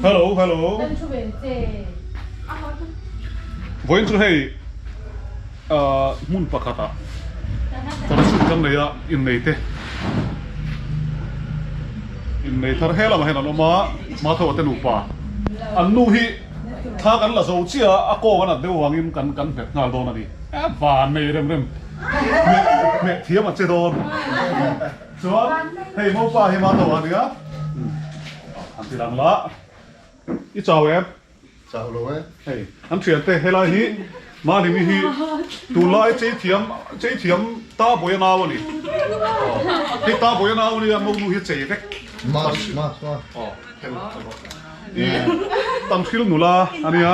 Hello hello. Vawiin chu hei hmun pakhatah photoshoot kan nei a innei te innei thar he lamah hian an awm a Mathawa te nupa an nu hi thla kan la zo chiah a a kawng a nat deuh vangin kan kan hmet nghal dawn a ni van nei rem rem hmeh thiam a che dawn. Chuan hei mopa hi Mathawa a nia an ti lang la i chau em? Chau lo e. Hei an thian te helai hi Mahlimi hi tunlai chei thiam chei thiam ta bawi a nau a ni. Hei ta bawi a nau a nia monu hi chei vek. Mas mas mas. I tam hril nula a nia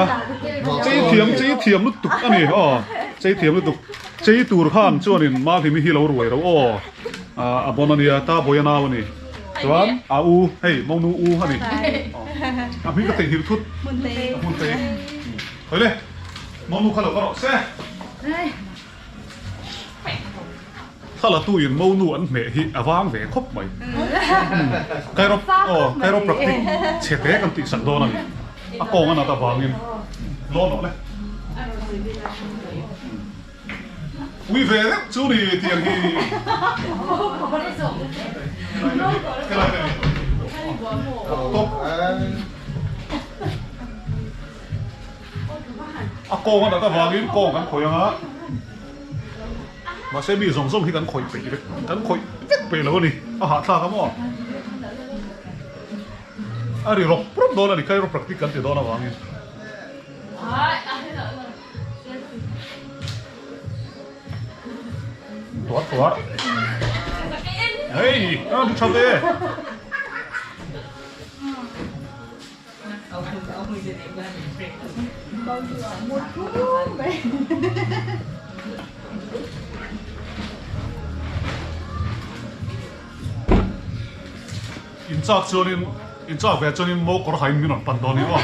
chei thiam chei thiam lutuk a ni aw chei thiam lutuk chei tur khan chuanin Mahlimi hi lo ruai ro aw. A bon a nia, ta bawi a nau a ni. Chuan a u, hei monu u a ni. A hming ka theihnghilh thut. A hmun te. Hawi le, monu kha lo ka rawh se. Thla tu in monu an hmeh hi a vang ve khawp mai. Chiropractic chhe te kan tihsak dawn a ni. A kawng a nat avangin lawn rawh le. Ui ve deuh chu ni tiang hi. A kawng a nat avangin kawng kan khawih anga mahse mi zawng zawng hi kan khawih peih vek kan khawih vek peih lo a ni a hahthlak a maw a ri rawp rawp dawn a ni chiropractic kan ti dawn avangin. Tuar tuar. Hei, a ni tha ve. In chak chuanin, in chak ve chuanin mo kawr hain min rawn pan dawn i aw.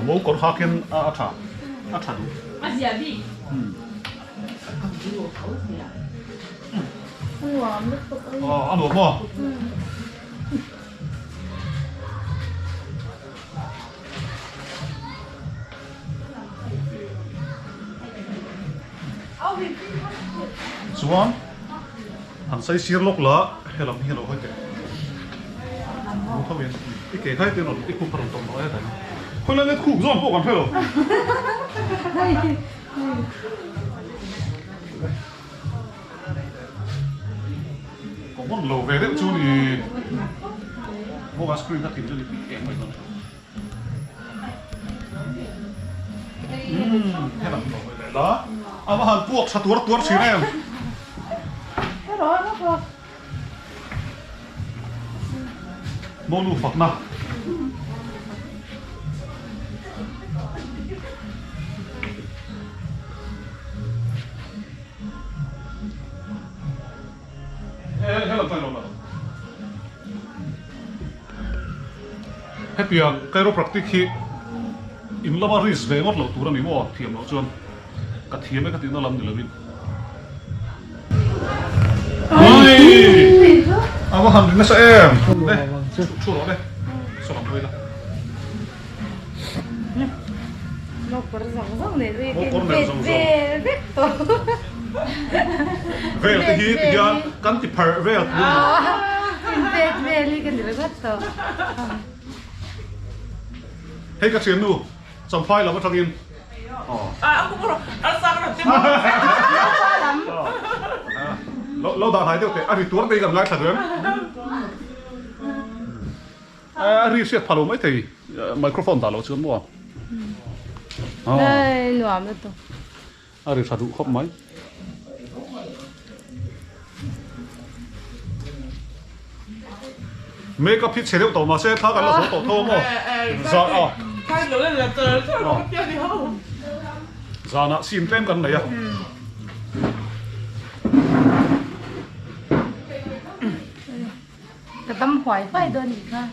Mo kawr hak hian a tha a tha duh. A zia bik. A nuam lutuk a ni. A nuam maw? Chuan han sai sir lawk la helam hi alo hawi teh mu tho in i ke khai te rawn i khup a rawn tawm tawh e hetah hian khawilai nge khuk zawn pawh kan hre lo. Common lo ve deuh chu ni maw a screen kha thim chu ni pik eng mai dawn e. Helam lo hawi leh la a va han puak tha tuar tuar thin em. Mawnu fakna. Hetiang chiropractic hi in lama risk ve ngawt loh tur a ni maw thiam loh chuan ka thiam e ka tihna lam ni lovin. Ui! A va han ri nasa em! Le, thu rawh le, saw lam hawi la. Mawkawr zawng zawng nen ri Mawkawr nen zawng zawng. Vel vek tawh. Vel te hi ti hian kan ti pharh vel tur a ni. In pek vel hi ka ni ringawt tawh. Hei ka thiannu Champhai lam atangin. Lo dah hnai deuh teh a ri tuar te hi kan ngaithla duh em? A ri hriat pha lo mai thei microphone dah loh chuan maw? Hei nuam lutuk. A ri tha duh khawp mai. Makeup hi chhe deuh tawh mahse thla kan la zo tawh tho a maw? Zan a. Zanah sim tlem kan nei a. Ka dam huai huai dawn nih kha.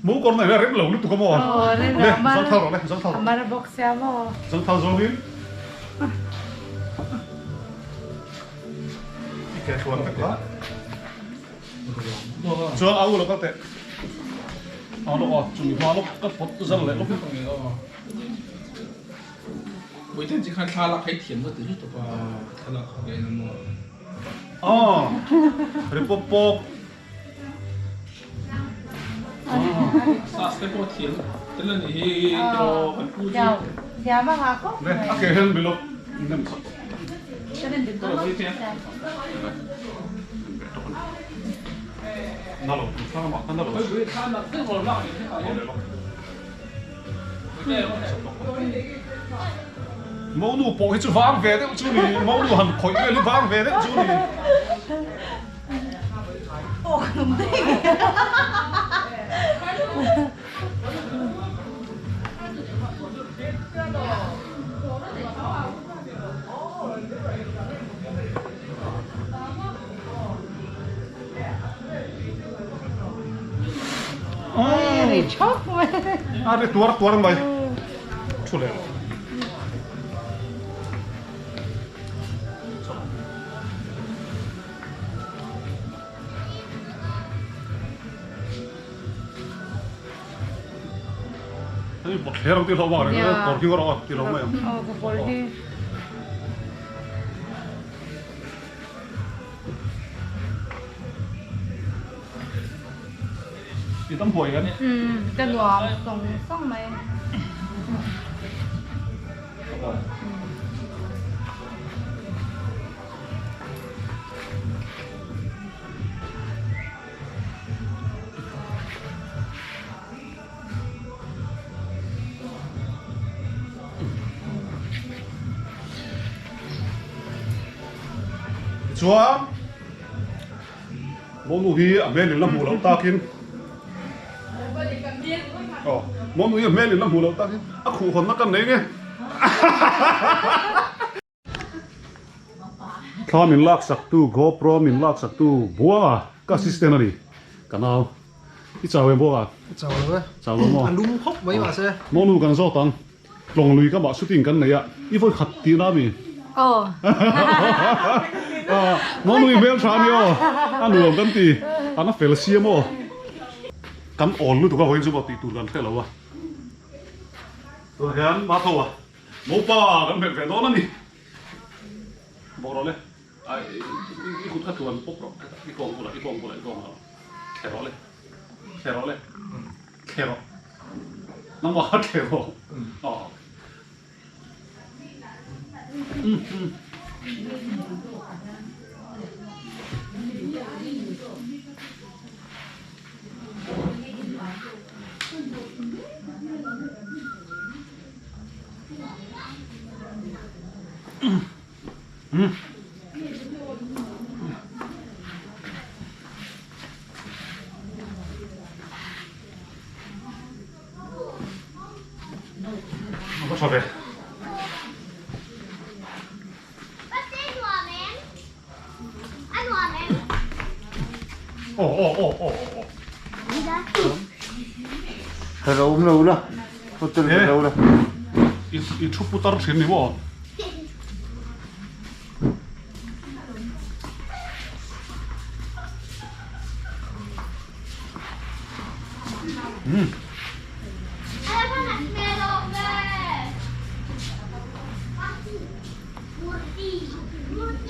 Mo kawr na hian a rem lo lutuk a maw? Le, zangthal rawh le, zangthal rawh. A mar bawk sia maw? Zangthal zawngin i ke tluan vek la. Chuan a u lo kal teh. A lawk aw, chumi hma lawk ka pawt zal leh lawk. Puitling chi khan thla lak hi thiam ka ti lutuk a, thla lak kha ka en a maw? Aw, ri pawp pawp. Sas te pawh thiam tel a nih hi tiraw kan pu chu. Thiam a ngah khawp mai. A ke hian bilawk nem chak. Na lo tu thla mah kha na lo. Monu pawh hi chu vang ve deuh chu ni, monu han khawih vel hi vang ve deuh chu ni. A ri tuar tuar mai thu leh lo. Hei bawt thler ang tih hlauh vang reng reng kawr hi rawh tih lo mai ang. Aw ka kawr hi. I tam huai kan. Umm ka nuam sawng sawng mai. Chuan monu hi a hmel in la hmuh loh takin aw monu hi a hmel in la hmuh loh takin a khuh hawnna kan nei nge. Thla min lak sak tu GoPro min lak sak tu Buanga ka assistant a ni ka nau i chau em Buanga? Chau lo e. Chau lo maw? A lum khawp mai mahse. Monu kan zawt ang tlawng lui ka mah shooting kan nei a i vawi khat tih na mi? Aw. Monu i hmel tha a ni aw a nuam kan ti an a fel si a maw? Kan awl lutuk a vawiin chu maw tih tur kan hre lo a tunah hian Matho a. Mopa kan hmelh ve dawn a ni. Bawk rawh le. Ai i kut kha tluan pawp rawh. I kawng bulah i kawng bulah i kawng rawh. Thle rawh le. Thle rawh le. Thle rawh. Nangmah kha thle rawh. Aw. Ka ro awm lo la, hotel ka ro la. I thu putar thin ni maw?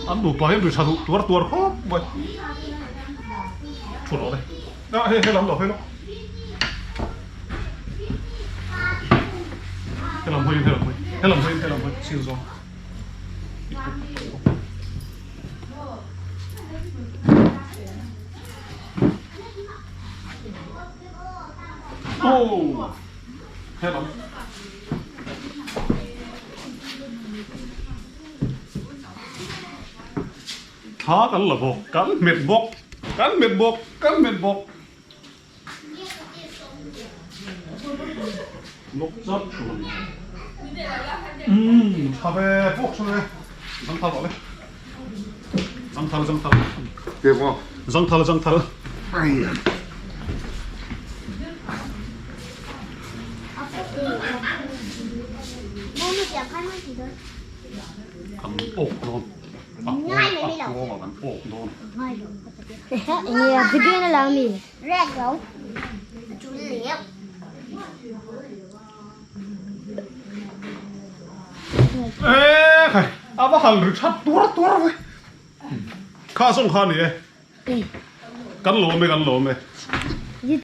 An nupa hian ri tha duh tuar tuar khawp mai. Thu rawh le. A hei helam lo hei lo. Helam hawiin helam hawi. Helam hawiin helam hawi sir zawng. Oh! Helam. Thla kan la bawk, kan hmet bawk, kan hmet bawk, kan hmet bawk. Lawk chat tur a ni. Umm, tha ve pawk chu e. Zang tha tawh le. Zangthal zangthal. Te maw? Zangthal zangthal. Kan awk dawn. A nghawng a kan awk dawn. Enge video na lang mi. Ê khai, a va han ri that tuar tuar ve. Kha zawng kha a ni e. Kan lawm e, kan lawm e.